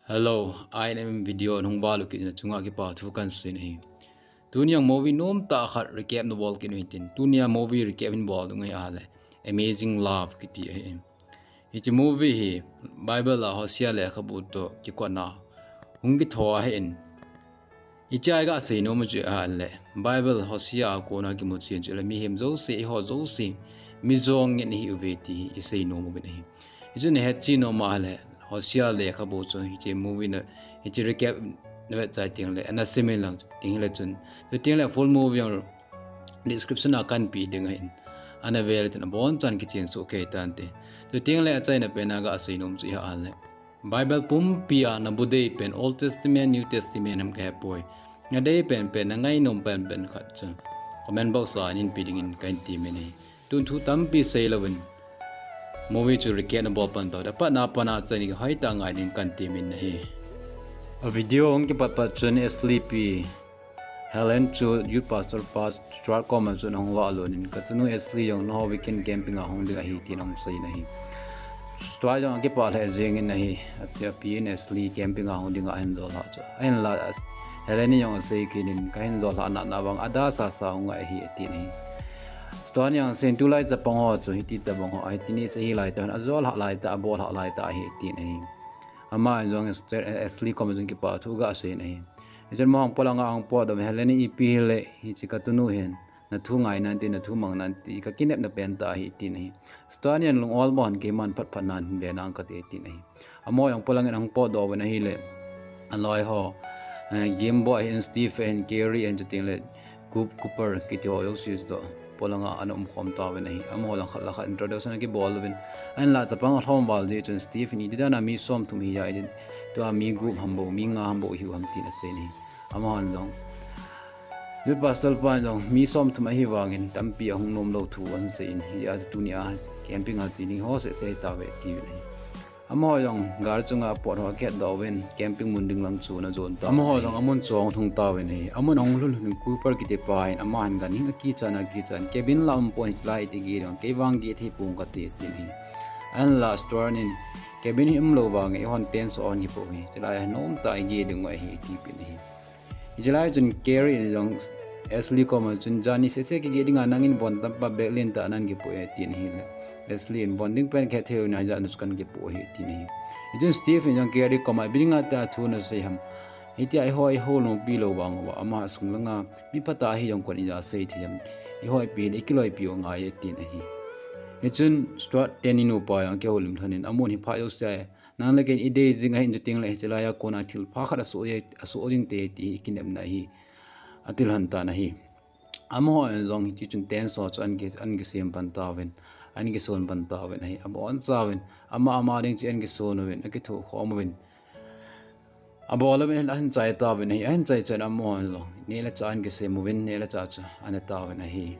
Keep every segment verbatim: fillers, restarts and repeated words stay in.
Hello, I am video nung balu kit na chunga kipa thu kan sin hi. Tunia movie nom ta khat recap na bol kit nu hitin. Tunia movie recap hin bol dung hi a le. Amazing Love kiti hi. Hichi movie hi Bible a Hosea le khabu to kikona. Hung kitho a hin. Hichi ai ga sei nom chu a le. Bible Hosea a kona kimu chin chu le mihem zo se, ho zo se. Mi zong ngen hi uve ti hi sei nom u bin hi. Hichun hechi nom a le, Hosea le khabu chu hichi movie na, hichi recap na vet chai ting le, ana simin lang ting le chun. Chu ting le full movie ang description a kan pi ding hin. Ana vel chun abon chan kitin su ke tan te. Chu ting le achaina pen a ga sei nom chu hi a le. Bible pumpi a na bu dei pen Old Testament, New Testament ham ka he poi. Na dei pen pen na ngai nom pen pen khat chu. Comment box a nin pi ding in kan ti min hi. Tun thu tampi sei lovin. Movie chu recap na bol pan to. Da pa na pa na chani hoi ta ngai ding kan ti min na hi. A video hung kipat pat chun Ashley pi. Helen chu youth pastor pa Stuart koma chun hung va lo nin ka chunu Ashley jong no weekend camping a hung ding ahi tin hung sei na hi. Stuart jong kipa le jing in ahi. Atia pi in Ashley camping a hung ding a hin zo la chu. Ahin la Helen ni jong sei kinin ka hin zo la na na bang ada sa sa hung ahi tin hi. Stuart jong sei tulai chapang ho chu hiti ta bang ho ahi tini sei hi lai ta a zo la lai ta a bol la lai ta ahi tin hi. Ama jong Ashley koma jong kipa thu ga sei na hi. Hichun mo hung polang a hung po dom Helen ni ipi hi le hichi ka tunu hin. Na thu ngai nan ti, na thu mang nan ti, ka kinep na pen ta hi ti na hi. Stuart in lung ol mo han ke man phat phat nan hin ve nang ka ti ti na hi. Amo jong polang in hung po do ve na hi le. A loi ho. Eh, Game Boy hin Steve hin Carrie hin chu ting le. Coop Cooper kiti ho jong sis do. Polang a ana um khom ta ve na hi. Amo lang khat la khat introduction ki bol vin. An la chapang a hlom val di chun Steve ni di da na mi som thum hi ya i din. Tua mi gup ham bo, mi nga ham bo hi ham ti na sei ni. Amo han jong. Youth pastor pa jong mi som thum ahi vangin tampi ahung nom lo thu an sei in hi a tunia camping a chini ho se sei ta ve ti ve ni. Amo jong gar chunga pot ho khet do ven camping mun ding lang chu na jon ta. Amo jong amun chong thung ta ve ni. Amun ahung lhun lhun Cooper kiti pa hin ama han gan hing a kichan a kichan cabin la um pon hi lai ti gi jong kei vang gi thei pung ka ti ti ni. An la Stuart in cabin hi um lo vang i hon tent so on hi po hi. Chilai nom ta i gi ding wa hi ti pi ni. Hichi lai chun Carrie in jong Ashley koma chun jani sese kige dinga nangin von tampa bag lin ta nan kipu e tin hi le. Ashley in von ding pen khe theu na ja nus kan kipu hi tin hi. Hichun Steve in jong Carrie koma bidinga ta thu na sei ham. Hitia i ho i ho lung pi lo vang wa ama sung langa mi pata hi jong kon i ja sei thi ham. I ho i pi le i kiloi pi o ngai e tin hi. Hichun Stuart teni nu pa jong ke ho lim thanin amun hi pha jo sei. Nang le ken i dei jing ahin chu ting le hichi lai a kona thil pha khat a so ye, a so jing te ti hi kinepna hi. A til han ta na hi. Amo jong hi ti chun tent so chu an ki, an kisem pan ta ven. An kisun pan ta ven hi. Amo an cha ven. Ama ama ding chi an kisun ven. A kithu khom ven. A bol ven a hin chai ta ven hi. A hin chai chan amo jong. Ne le cha an kisem ven. Ne le cha cha an ta ven hi.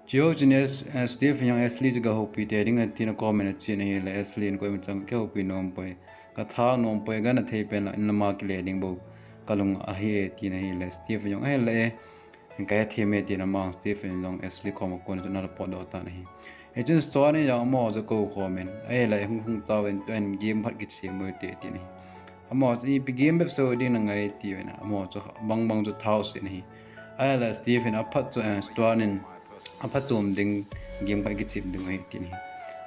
Chiu chun S, eh, Steve in jong Ashley chu ga hopi te ding a tin a comment a chin ahi le Ashley in koima chang ke hopi nom poi. Ka tha nom poi ga na thei pen la in lama kile ding bo. Ka lung ahi e tin ahi le Steve in jong ahi le e. Ka he thim e tin ama Steve in jong Ashley koma kon chu na la pot do ta na hi. Hichun Stuart in jong amo chu ko comment. Ahi le hung hung ta ven tu en game phat ki chi mo te tin ahi. Amo chu ipi game bep so ding na ngai ti ven. Amo chu bang bang chu thau sin ahi. Ahi le Steve in a phat chu, eh, Stuart in a phat chom ding game khat kichim ding ahi tin hi.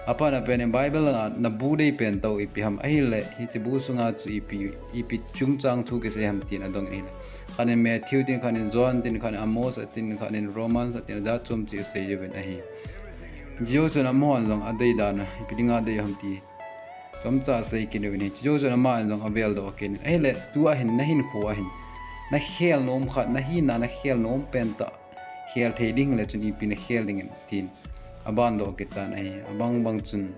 A phat na pen in Bible a na bu dei pen to ipi ham ahi le hichi bu sunga chu ipi, ipi chungchang thu kisei ham tin a dong ahi le. Khat in Matthew tin, khat in John tin, khat in Amos a tin, khat in Romans a tin, a jat chom chi sei ven ahi. Jiu chun amo jong a dei dan a, ipi dinga dei ham ti. Chomcha sei kit uvin hi. Chuchu chun ama in jong avel doh kit in. Ahile, tua hin, na hinkho a hin. Na khel nom khat, na hina, na khel nom pen tah. Khel thei ding le chun ipi na khel ding em tin. Aban doh kit tan ahi. Abang bang chun.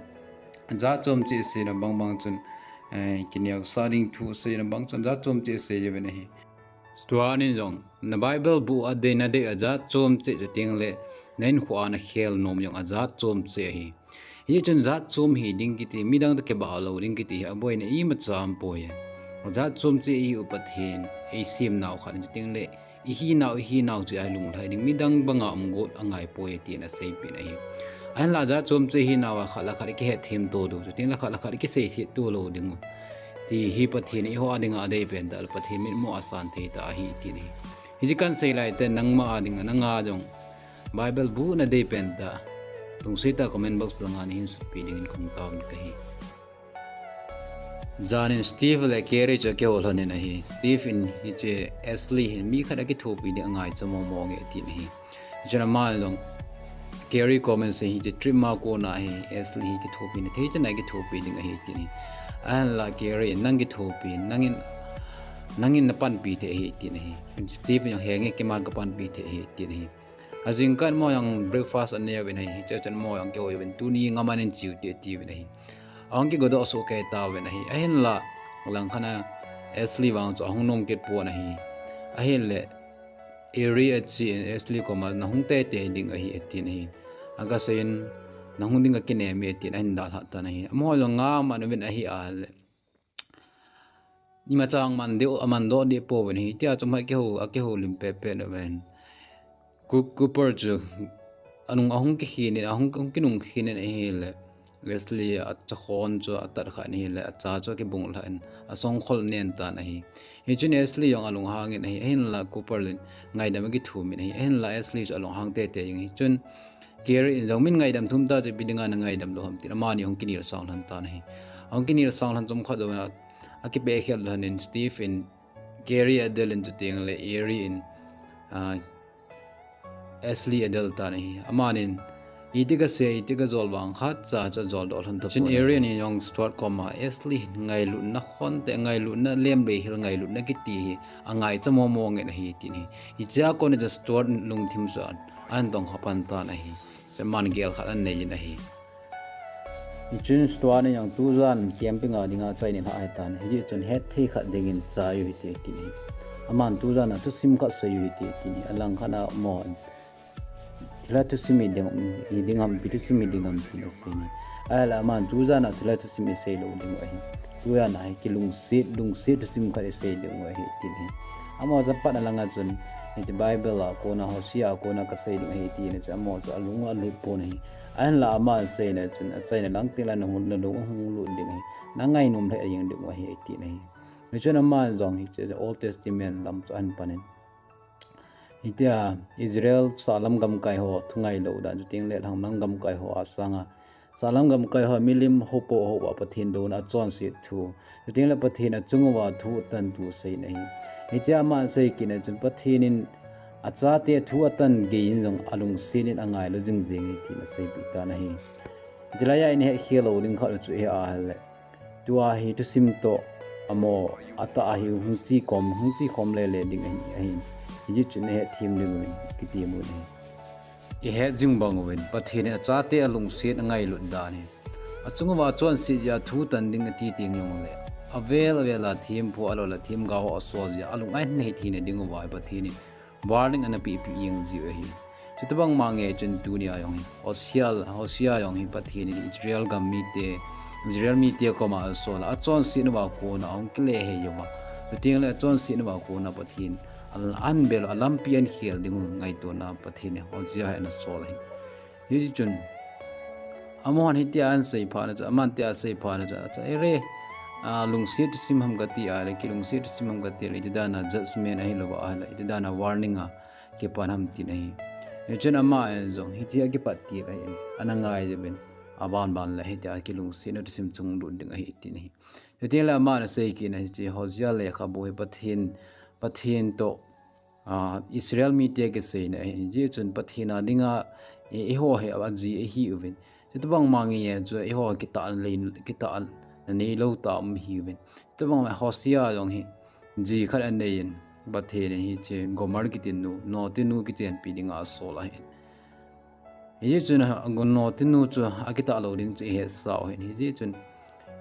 Jat chom cheh sei in abang bang chun. Eh, kineosah ding thu sei in abang chun. Jat chom cheh sei uvin ahi. Stuart in jong, na Bible bu a dei na dei a jat chom cheh chuteng le, na hinkho a na khel nom jong a jat chom cheh ahi. Hichun jat chom hi ding kiti, midang toh kibah lou ding kiti hi aboina imacha aumpoi. A jat chom cheh i hi u Pathen, eisem nau khat in chuteng le, i hinau, i hinau chu a lunglhai ding, midang banga um got angaipoi tin aseipeh in ahi. Ahinla jat chom cheh hinau a khat le khat i kihet them to diu, chuteng le khat le khat i kisei them to lou ding u. ti hi Pathen in eiho a dinga adei pen tah, Pathen mitmu a asan thei tah ahi ti ahi. Hiche kahin sei laitah nangma a dinga, nanga jong Bible bu nadei pen tah, lungset tah a comment box langa nahin sutpi dingin kahung taovin kahi. Jan in Steve le Carrie chu akihou lhon in ahi. Steve in hiche Ashley hin mi khat akithopi ding angaicha mong mong e atin ahi. Hichun ama jong Carrie comment sei hiche trip ma kona hi Ashley hi kithopina thei chan a kithopina ding ahi atin ahi. Ahinla Carrie in nang kithopi, nangin, nangin napanpi thei ahi atin ahi. Steve in jong henge keima kapanpi thei ahi atin ahi. Ajing kah in amaho jong breakfast anei uvin ahi, hiche chun amaho jong kihou uvin tuni ngam a nahin che u hite atiuvin ahi. Ahung kigodoh soh kei tauvin ahi. Ahinla, langkhat a Ashley vang chu ahung nom kit pon ahi. Ahinle, Carrie ache in Ashley koma nahung teitei ding ahi atin ahi. Akasei in, nahung ding kakinem e atin ahin dalha tan ahi. Amaho jong ngam a uvin ahi ahile. Imacha aman deh, aman doh deh pouvin ahi. Hitia chu ama kihou, akihoulim pet pet uvin. Cu-, Cooper chu anung ahung kikhin in, ahung, ahung kinung khin in ahile. Ashley achakhon chu atat khan ahile, acha chu akibung lhan, asongkhol nen tan ahi. Hichun Ashley jong alunghang in ahi, ahinla Cooper in ngaidam akithum in ahi, ahinla Ashley chu alunghang teitei in ahi. Chun Carrie in jong min ngaidam thum ta chu ipi dinga nangaidam lou ham tin, amani ahung kinel sang lhon tan ahi. Ahung kinel sang lhon chomkhat jouvin a, akipeh khel lhon in Steve in Carrie adel in chuteng le Carrie in, ah, Ashley adel tan ahi. Amanin, iti kasei, iti kajol vang khatcha chu ajol doh lhon tapon. Chun Carrie in jong Stuart koma, Ashley hin ngailutna khonte, ngailutna lemlei hel ngailutna kiti hi, angaicha mong mong in ahi tin ahi. Hichea kona chu Stuart lungthim chu ahin tong kha pan tan ahi. Chun aman gel khat anei in ahi. Hichun Stuart in jong tujan camping a dinga achaina alhah tan. Hichun hetthei khat dingin chai u hite tin ahi. Aman tujan a thusim khat sei u hite tin ahi. Alangkhat a amaho in thilha thusim hi ding, hi ding ham, ipi thusim hi ding ham tin asei in ahi. Ahinla aman tujan a thilha thusim isei lou ding u ahi. Tujan a hi kilungset, lungset thusim khat isei ding u ahi tin ahi. Amaho chu apat na langa chun, hiche Bible a kona, Hosea a kona kasei ding ahi tin ahi chun amaho chu alung alut pon ahi. Ahinla ama aseina chun, achaina lang teng le nahung, nalung ahung lut ding ahi. Nangainom lheh jeng ding u ahi tin ahi. Hichun ama jong hiche Old Testament lam chu ahin pan in. Hitia Israel sahlam gamkai ho thu ngailou dan, chuteng le lhanglam gamkai ho a sanga, sahlam gamkai ho milim hopo ho a Pathen douna achonset thu, chuteng le Pathen achung uva thu atan thu asei in ahi. Hitia ama asei kit na chun Pathen in achate thu atan gei in jong alungset in angailou jing jeng e tin aseipeh tan ahi. Chulai a ihet khel lou ding khat chu ihet ahile. Tua hi thusim toh amaho atah a hi hung chekhom, hung chekhom lele ding ahi, ahi. Hichun ihet them ding uvin, kitem u ahi. Ihet jing bang uvin, Pathen in achate alungset angailut dan hi. Achung uva achonset jeh a thu atan ding ati teng jongle, avel avel a thempu, alol a themgao ho asol jeh a alung ahin nei theina ding uva hi Pathen in warning ana pehpeh jeng jiu ahi. Chutobang ma nge chun tunia jong hi Hosea, Hosea jong hi Pathen in Israel gam mite, Israel mite koma asol a, achonset uva kona ahung kile hei uva, chuteng le achonset uva kona Pathen in ahin bel u, alampi ahin khel ding u ngaitona Pathen in Hosea hi ana sol ahi. Hichun amahon hitia ahin sei phat na chu, aman tia asei phat na chu, acha, ere, a, lungset thusim ham kati ahile, kilungset thusim ham kati le, iti dan a judgment ahilou va ahile, iti dan a warning a kipan ham tin ahi. Hichun ama in jong hitia kipat kit ahin, ana ngai jeh uvin, aban ban le hitia kilungsetna thusim chung lut ding ahi tin ahi. Chuteng le aman asei kit na hiche Hosea lekhabu hi Pathen, Pathen toh, a, Israel mite kiseina ahi. Hijeh chun Pathen a dinga, e, eiho hi aji ihi uvin. Chutobang ma nge chu eiho kitah lei, kitah na neilou tah um ihi uvin. Chutobang ma Hosea jong hi ji khat anei in, Pathen in hiche Gomer kiti nu, notinu kichenpi dinga asol ahi. Hijeh chun a, notinu chu akitah lou ding chu ihet sau ahin. Hijeh chun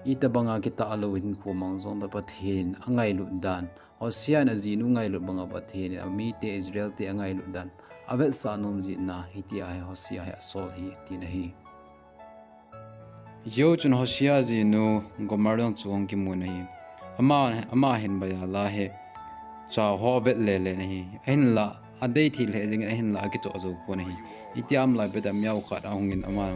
itobang a kitah lou hinkho mang jong le Pathen angailut dan, Hosea in ajinu ngailut banga Pathen in amite Israel te angailut dan, avetsah nom jeh in hitia hi Hosea hi asol ahi tin ahi. Hijeh chun Hosea jinu Gomer jong chu ahung kimun ahi. Ama, ama hin baja la hi chao ho avet lele in ahi. Ahinla adei thei lheh jeng in ahinla akichoh jou pon ahi. Hitia um lai pet a miao khat ahung in ama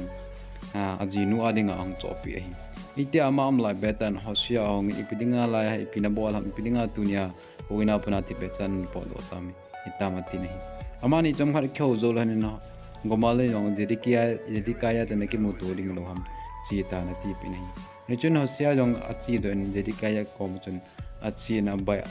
a, ajinu a dinga ahung chohpeh ahi. Hitia ama um lai pet in Hosea ahung in, ipi dinga lai a, ipi nabol ham, ipi dinga tunia houin a pat a thi pet chan potdoh tam, hitam atin ahi. Amani chomkhat kihou jou lhon in Gomer le jong Zedekiah, Zedekiah toh nakimuto ding lou ham, che tan atipeh in ahi. Hichun Hosea jong achedoh in Zedekiah koma chun achen abai,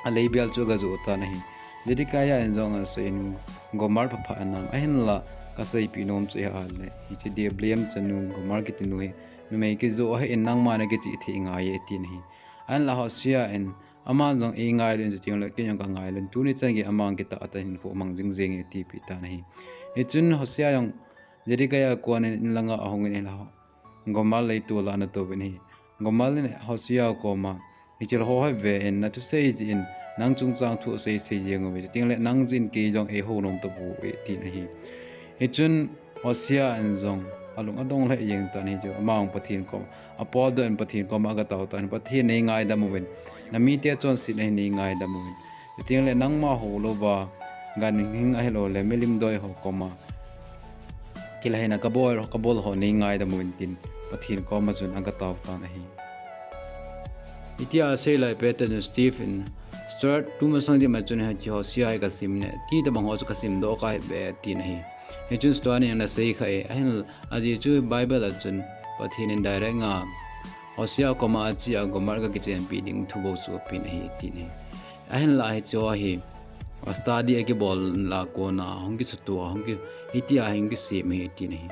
aleibel chu agajoh tan ahi. Zedekiah in jong aseiyin, Gomer pha pha anam, ahinla kaseipeh nom chu ahile, hiche Diblaim chanu Gomer kitinu hi numei kijoh ahin, nangma nakichih thei ngai e atin ahi. Ahinla Hosea in, aman jong eingailun, chutengle kei jong kangailun, tuni chan gei aman kitah tah in hinkho mang jing jenge atipeh tan ahi. Hichun Hosea jong Zedekiah a kon in in langa ahung in ahile Gomer leitol a ana touvin ahi. Gomer in Hosea koma, hiche ho hi ve in, nathusei jeh in nang chungchang thu asei sei jeng uve, chutengle nang jeh in kei jong eihou nom tapouve atin ahi. Hichun Hosea in jong alung adong lheh jeng tan ahi, chu ama jong Pathen koma apotdoh in Pathen koma agatao tan, Pathen neingaidam uvin, namite chonsetna hi neingaidam uvin, chutengle nangma houlouva ganhing ahiloule milim doi ho koma kilhaina kabol, kabol ho neingaidam uvin tin Pathen koma chun agatao tan ahi. Hitia asei lai pet in Steve in, Stuart, tumasang ding ma chun hiche Hosea hi kasim ne, ti tobang ho chu kasimdoh kha ahi be atin ahi. Hichun Stuart in jong nasei kha e, ahin ajeh chu Bible a chun Pathen in direct nga Hosea koma ache a Gomer gakichenpi ding thu bou chu apen ahi atin ahi. Ahinla hiche ho hi study akibol la kona hung kisuto a, hung ki, hitia hung kisem ahi atin ahi.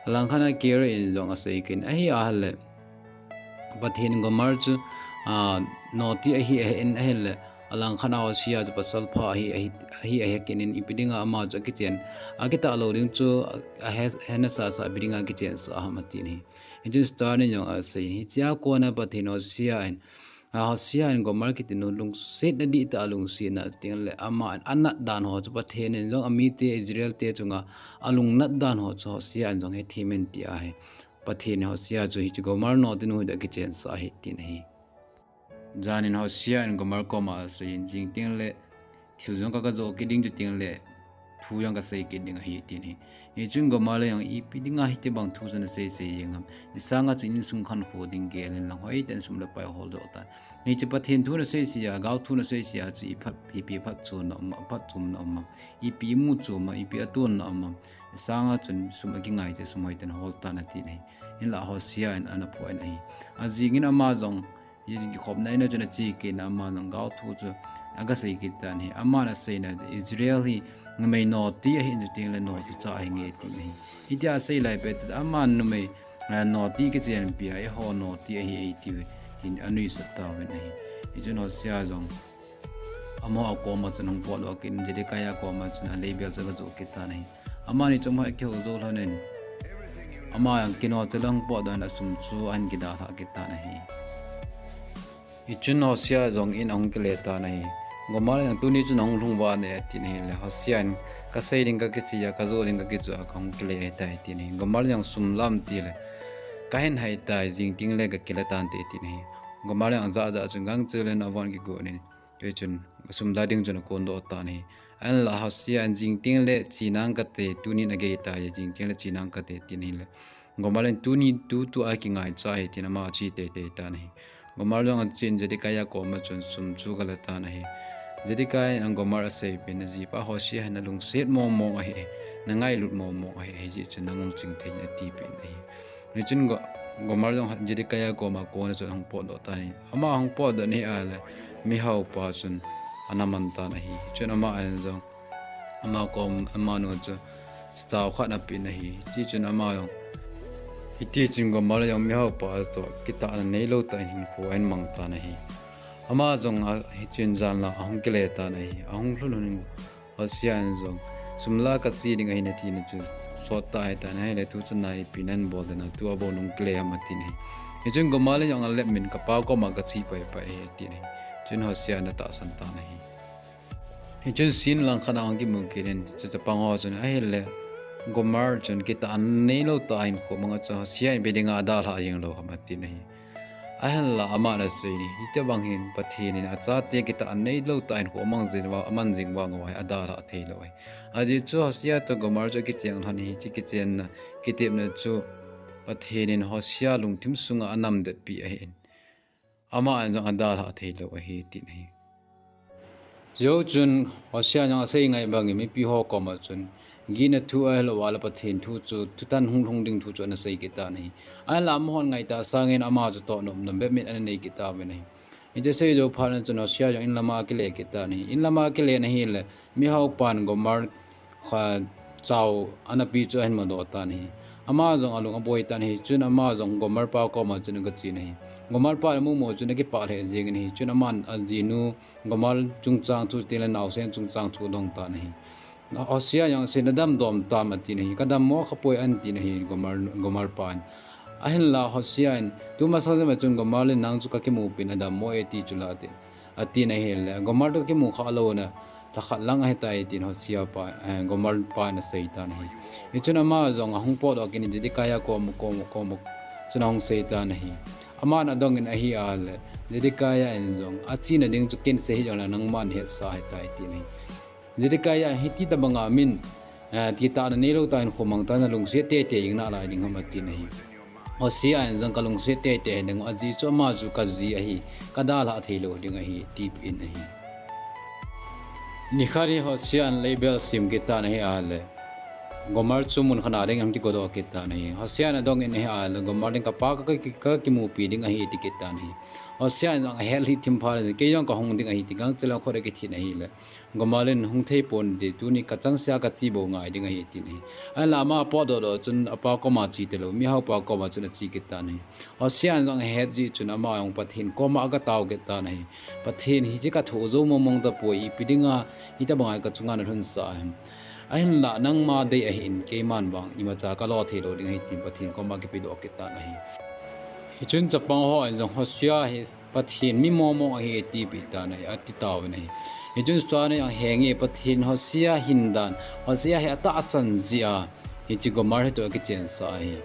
Alangkhat a Carey in jong asei kit in, ahi ahile Pathen Gomer chu, a, noti ahi, ahin ahile, alangkhat a Hosea chu pasal pha ahi, ahi, ahi, ahi kit in ipi dinga ama chu akichen, akitah lou ding chu ahe, hena sasa ipi dinga akichensah ham atin ahi. Hichun Stuart in jong aseiyin, hichea kona Pathen Hosea in, a, Hosea in Gomer kitinu lungsetna dihtah a lungsetna chutengle ama anat dan ho chu Pathen in jong amite Israel te chunga alungnat dan ho chu Hosea in jong hethem in tia hi Pathen in Hosea chu hiche Gomer notinu hi akichensah ahi tin ahi. Jan in Hosea in Gomer koma aseiyin, jing tengle thil jong ka, kajoh kit ding, chutengle thu jong kasei kit ding ahi tin ahi. Hichun Gomer in jong ipi dinga hitobang thu chu nasei sei jeng ham, isanga chu insung khankho ding gel in lang hoitah in sum le pai holdoh tan. Hiche Pathen thu nasei sei a, gao thu nasei sei a chu iphat, ipi phatchomna um, phatchomna um am, ipi imu chom am, ipi atonna um am, isanga chun sum akingai che sum hoitah in hol tan atin ahi. Hinla Hosea in ana phoh in ahi. Ajing in ama jong kikhopna in a chun ache kit in ama jong gao thu chu agasei kit tan ahi. Aman aseina Israel hi numei noti ahin, chutengle noticha ahinge tin ahi. Hitia asei lai pet in aman numei, a, noti kichenpi a, eiho noti ahi eitiuve tin anuisat tauvin ahi. Hichun Hosea jong amaho koma chun ahung potdoh kit in, Zedekiah koma chun aleibel chu agajoh kit tan ahi. Amani chomkhat kihou jou lhon in ama jong kinoh cheh le ahung potdoh in asum chu ahin kidalhah kit tan ahi. Hichun Hosea jong in ahung kile tan ahi. Gomer in jong tuni chun nahung lhung uvin e atin ahile, Hosea in kasei ding kakisei a, kajoh ding kakijoh a, kahung kile ahitai tin ahi. Gomer in jong sum lam tile kahin haitai, jing tengle kakile tante tin ahi. Gomer in jong ajah jah chun gangchel in avon kigon in, hichun sum la ding chun akondoh tan ahi. Ahinla Hosea in jing tengle chenang kate, tunin ageitai, jing tengle chenang kate tin ahile, Gomer in tuni tutua kingaicha ahi tin ama ache teitei tan ahi. Gomer jong achen Zedekiah koma chun sum chu agala tan ahi. Zedekiah in Gomer aseipeh in, najipa Hosea hi nalungset mongmong ahi, nangailut mongmong ahi, hijeh chun nang hung ching thei in atipeh in ahi. Hichun Go-, Gomer jong Zedekiah koma kona chun ahung potdoh tan ahi. Ama ahung potdoh in ahile mihaopa chun ana man tan ahi. Chun ama in jong ama kom, amanu chu stao khat apeh in ahi. Hitichun ama jong, hitichun Gomer jong mihaopa toh kitahna neilou tah in hinkho ahin mang tan ahi. Ama jong a, hichun jan lang ahung kile tan ahi. Ahung lhun lhun in Hosea in jong, sum la kache ding ahi natina chu sot tah ahitan ahile, tuchan a ipi nabol ding a, tua bou nahung kile ham atin ahi. Hichun Gomer in jong alep in, kapa koma kache paipai ahi atin ahi. Chun Hosea in atahsan tan ahi. Hichun scene langkhat a ahung kimu kit in, chu chapang ho chun ahile, Gomer chun kitahna neilou tah a hinkho amang a chu Hosea in ipi dinga adalhah jeng lou ham atin ahi. Ahinla aman asei in, hitobang hin Pathen in achate kitahna neilou tah a hinkho amang jing vang, amang jing vang uva hi adalhah theilou ahi. Ajeh chu Hosea toh Gomer chu akicheng lhon ahi, hiche kichenna, kitepna chu Pathen in Hosea lungthim sunga anamdetpi ahin, aman jong adalhah theilou ahi, tin ahi. Chujou chun Hosea in jong asei ngai bangin mipi ho koma chun gihna thu ahilouva le Pathen thu chu, thutan hunglhung ding thu chu anasei kit tan ahi. Ahinla amahon ngaitah sangin ama chu tohnom nom bep min ananei kit tauvin ahi. Hiche asei jou phat in chun Hosea jong inlama akile kit tan ahi. Inlama akile in ahile, mihaopan Gomer kha chao anapi chu ahin mudoh tan ahi. Ama jong alung aboi tan ahi. Chun ama jong Gomer pa koma chun agachen ahi. Gomer pa amumu chun akipah lheh jengin ahi. Chun aman ajinu Gomer chungchang thu, chutengle naosen chungchang thu adong tan ahi. Hosea jong asei, nadam dom tam, atin ahi. Kadammo khapoi, atin ahi Gomer, Gomer pan. Ahinla Hosea in, tumasang jema chun Gomer in nang chu kakimupin adammo e ti chula, atin ahile, Gomer toh kimu khalou na, lhakhat lang ahitai, tin Hosea pa, eh, Gomer pan asei tan ahi. Hichun ama jong ahung potdoh kit in Zedekiah koma, koma, koma chun ahung sei tan ahi. Aman adongin ahile, Zedekiah in jong, achena ding chu ken sei hijongle nangman hetsah ahitai, tin ahi. Zedekiah in, hiti tobanga min, eh, titahna neilou tah hinkho mang tah nalungset teitei jing nalai ding ham, atin ahi. Hosea in jong, kalungset teitei hiding, ajeh chu ama chu kaji ahi, kadalhah theilou ding ahi, tipeh in ahi. Nikhat hi Hosea in leibel asem kit tan ahile, Gomer chu mun khat a ding ahung kigodoh kit tan ahi. Hosea in adongin ahile, Gomer in kapa ka, ka, kakimupi ding ahi, ati kit tan ahi. Hosea in jong ahet lhih thim phat in, kei jong kahung ding ahi, ti gangchel a khut akithin ahile, Gomer in, hung thei ponte, tuni kachangseh a kache bou ngai ding ahi, tin ahi. Ahinla ama apotdoh doh chun apa koma che talou, mihaopa koma chun ache kit tan ahi. Hosea in jong ahet jeh chun ama jong Pathen koma agatao kit tan ahi. Pathen, hiche kathoh jou mongmong tapoi, ipi dinga hitobanga kachunga nalhunsah ham? Ahinla nangma dei ahin, keiman vang imacha kalo theilou ding ahi, tin Pathen koma akipedoh kit tan ahi. Hichun chapang hon jong Hosea hi Pathen mi mongmong ahi, atipeh tan ahi, ati tauvin ahi. Hichun Suan in jong, henge, Pathen Hosea hindan, Hosea hi atahsan jeh a hiche Gomer hi toh akichensah ahi.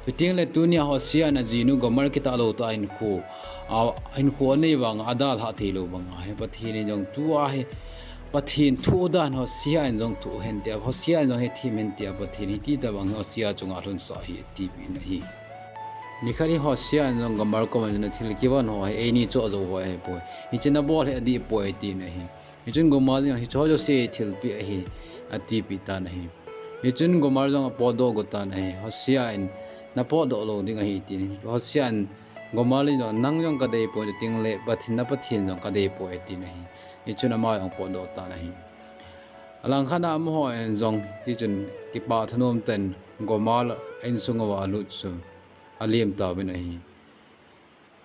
Chutengle tunia Hosea in ajinu Gomer kitah lou tah a hinkho, a, hinkho anei vanga adalhah theilou banga hi, Pathen in jong tua hi Pathen thoh dan Hosea in jong thoh hen tia, Hosea in jong hethem hen tia, Pathen hiti tobang hi Hosea chunga alhunsah ahi, atipeh in ahi. Nikhat hi Hosea in jong Gomer koma chun, athil kivon ho hi eini choh jou ho ahipoi. Hiche nabol hi adih poi, atin ahi. Hichun Gomer in jong, hicheho jouse thilpeh ahi, atipeh tan ahi. Hichun Gomer jong apotdoh got tan ahi. Hosea in, napotdoh lou ding ahi, atin ahi. Hosea in, Gomer in jong, nang jong kadei poi, chutengle Pathen, na Pathen jong kadei poi, atin ahi. Hichun ama jong apotdoh tan ahi. Alangkhat a amahon jong, tichun kipah thanom tah in Gomer insung uva alut chu alem tauvin ahi.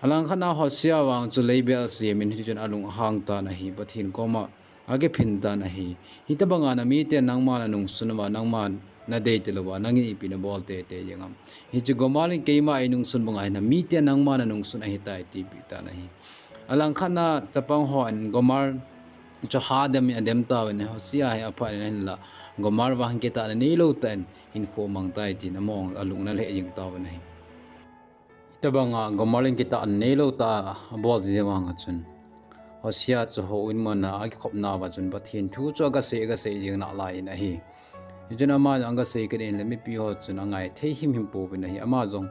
Alangkhat a Hosea vang chu leibel asem in, hitichun alung ahang tan ahi, Pathen koma akiphin tan ahi. Hitobanga namiten nangma nanungsun uva, nangma nadei talouva, nangin ipi nabol teitei jeng ham? Hiche Gomer in keima einungsun banga hi namiten nangma nanungsun ahitai, tipeh tan ahi. Alangkhat a chapang hon Gomer chu hadem in adem tauvin, Hosea hi aphan in ahinla, Gomer vang kitahna neilou tah in hinkho mang tai, tin among alung ana lheh jeng tauvin ahi. Hitobanga Gomer in kitahna neilou tah a abol jeh vanga chun, Hosea chu houin muna akikhopna uva chun Pathen thu chu agasei, agasei jeng nalai in ahi. Hichun ama jong agasei kit in le mipi ho chun angai thei himhim pouvin ahi. Ama jong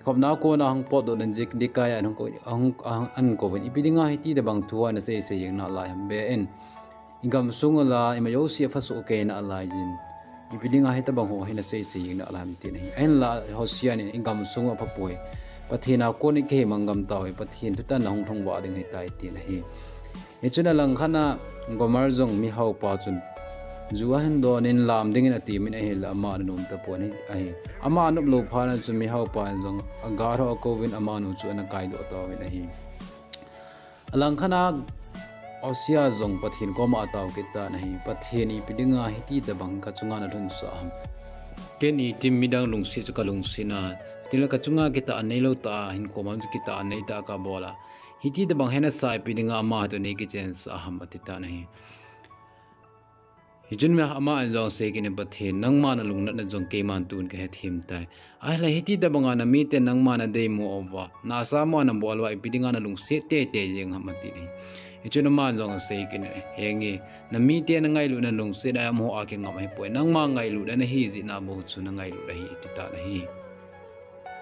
khopna a kona ahung potdoh in Zedekiah in ahung kou, ahung, ahung, ahin kouvin, ipi dinga hiti tobang thu hi naseisei jeng nalai ham? Be in, igamsung uva imajouse aphasoh kei nalai jin, ipi dinga hitobang ho hi naseisei jeng nalai ham, tin ahi. Ahinla Hosea in, igamsung u aphapoi, Pathen a kon in kihei mang gam tauve, Pathen thutanna hunglhung vah ding ahitai, tin ahi. Hichun alangkhat a Gomer jong mihaopa chun ju ahin don in lam dingin atemin ahile ama ana nom tapon ahi. Ama anop lou phat a chun mihaopa in jong agal ho akouvin amanu chu ana kaidoh tauvin ahi. Alangkhat a Hosea jong Pathen koma atao kit tan ahi. Pathen, ipi dinga hiti tobang kachunga nalhunsah ham? Ken itin midang lungset chu kalungset a, chutengle kachunga kitahna neilou tah a hinkho mang chu kitahna neitah a kabol a, hiti tobang hi nasah, ipi dinga ama toh nei kichensah ham, ati tan ahi. Hichun ama in jong asei kit in, Pathen, nangma nalungnatna jong keiman tun kahethem tai. Ahile hiti tobanga namiten nangma nadeimo uva, na asam uva nabol uva, ipi dinga nalungset teitei jeng ham, atin ahi. Hichun aman jong asei kit in, henge, namite nangailutna lungset a amaho a kingam ahipoi, nangma ngailutna nahi jeh a bou chu nangailut ahi, ati tan ahi.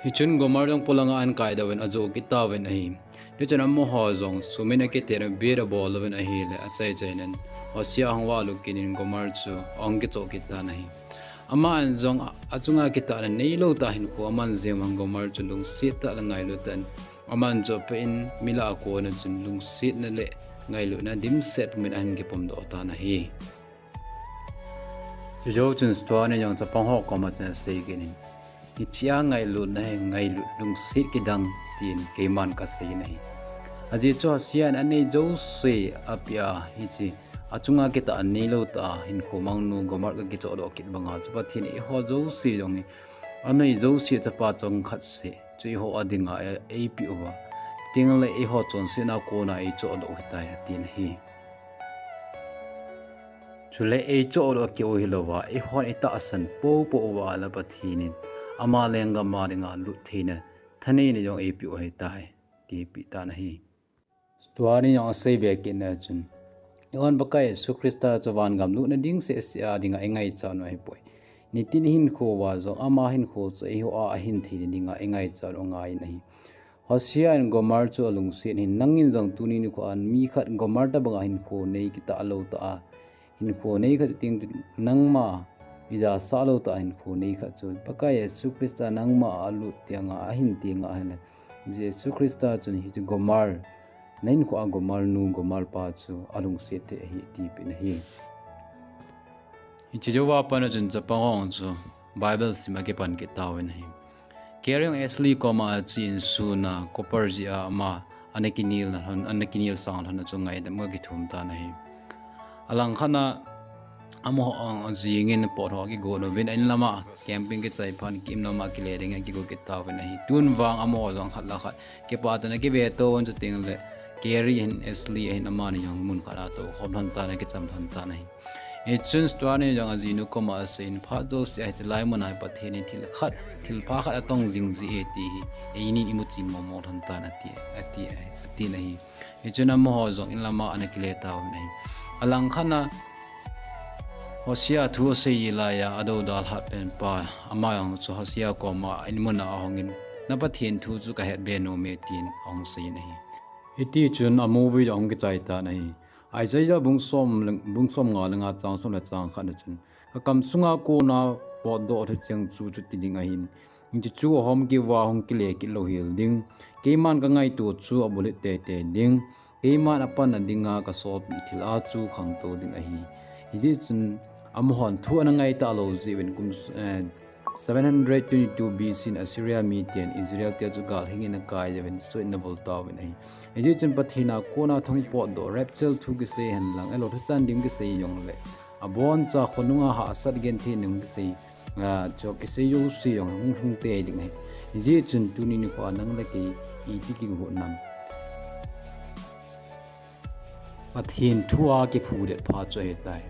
Hichun Gomer jong polanga ahin kaidoh uvin ajo kit tauvin ahi. Hichun amaho jong sumin akiten, bet abol uvin ahile, achai chainan Hosea ahung valut kit in Gomer chu ahung kichoh kit tan ahi. Aman jong achunga kitahna neilou tah hinkho aman jeng vang Gomer chu lungset tah le ngailut tah in, aman chu apeh in mi lah a kona chun lungsetna le ngailutna dimset pumin ahin kipomdoh tan ahi. Chujou chun Stuart in jong chapang ho koma chun asei kit in, hichea ngailutna hi ngailut lungset kidang tin keiman kasei in ahi. Ajeh chu Hosea in anei jouse apeh a, hiche achunga kitah neilou tah a hinkho mangnu Gomer kakichohdoh kit banga chu Pathen in eiho jouse jong hi anei jouse chapa changkhat seh chu eiho a dinga eipeh uva, chuteng le eiho chonsetna kona eichohdoh u ahitai atin ahi. Chule eichohdoh kit u hilouva, eihon eitahsan poupou uva le Pathen in ama lenggam a dinga lut theina thaneina jong eipeh u ahitai, tipeh tan ahi. Stuart in jong asei be kitna chun, eihon Pakai Jesu Christa chu vangam lutna ding sehseh a dinga eingaichat u ahipoi. Nitin hinkho uva jong ama hinkho chu eiho a ahin theina dinga eingaichat u angaiyin ahi. Hosea in Gomer chu alungset in, nangin jong tuni nikho a mi khat Gomer tobanga hinkho nei kitah lou tah a, hinkho nei khat teng chu nangma ijat sah lou tah a hinkho nei khat chu Pakai Jesu Christa nangma a alut tenga ahin tenga ahile, Jesu Christa chun hiche Gomer, nahinkho a Gomer nu Gomer pa chu alungset thei ahi tipeh in ahi. Hiche jouva pat a chun chapang ho chu Bible sim akipan kit tauvin ahi. Carrie jong Ashley koma ache in sun a copper jeh a ama ana kinel na lhon, ana kinel sang lhon a chu ngaidam akithum tan ahi. Alangkhat a amaho jingin pot ho akigon uvin, a inlama camping kichai phat in ki-im lama kile dingin akigo kit tauvin ahi. Tun vang amaho jong khat le khat kipah tah in akiveto uvin, chuteng le Carrie hin Ashley ahin amani jong mun khat a toukhom lhon tan, akicham lhon tan ahi. Hichun Stuart in jong ajinu koma asei in, phat jouse a hiche lai mun a hi Pathen in thil khat, thilpha khat atong jing ji e ti hi eini in imu chim mong mong lhon tan ati, ati, atin ahi. Hichun amaho jong inlama ana kile tauvin ahi. Alangkhat a Hosea thu asei lai a, adoudal hatpen pa, ama jong chu Hosea koma in mun a ahungin, na Pathen thu chu kahet be nom e tin ahung seiyin ahi. Hitichun a movie jong ahung kichai tan ahi. Isaiah bung som le, bung somnga le nga chang som le chang khat na chun, kakam sunga kona potdoh thucheng chu chuti ding ahin, hiche chu ahom kit uva hung kile kit louhel ding. Keiman kangaito chu abulhit teitei ding. Keiman apanna dinga kasolpeh thil a chu khangtou ding ahi. Hijeh chun amahon thu ana ngaitah lou jeh uvin kum, eh, seven hundred twenty-two B C in Assyria miten Israel te chu gal hingin akai uvin, soh in ana vul tauvin ahi. Hijeh chun Pathen a kona thu potdoh, rapture thu kisei henlang, ahilou thutan ding kisei jongle, aboncha khonunga hahsat genthei ding kisei, a, chu kisei jouse jong hung lhung tei ding ahi. Hijeh chun tuni nikho a nang le kei iti kigot nam? Pathen thu a kiphudet pha chu ahitai.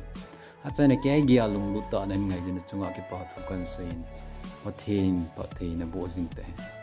Achaina kei gel lunglut tah a nangin ngaidam na chunga kipa thu kahin seiyin, Pathen phattheina boh jing tah hen.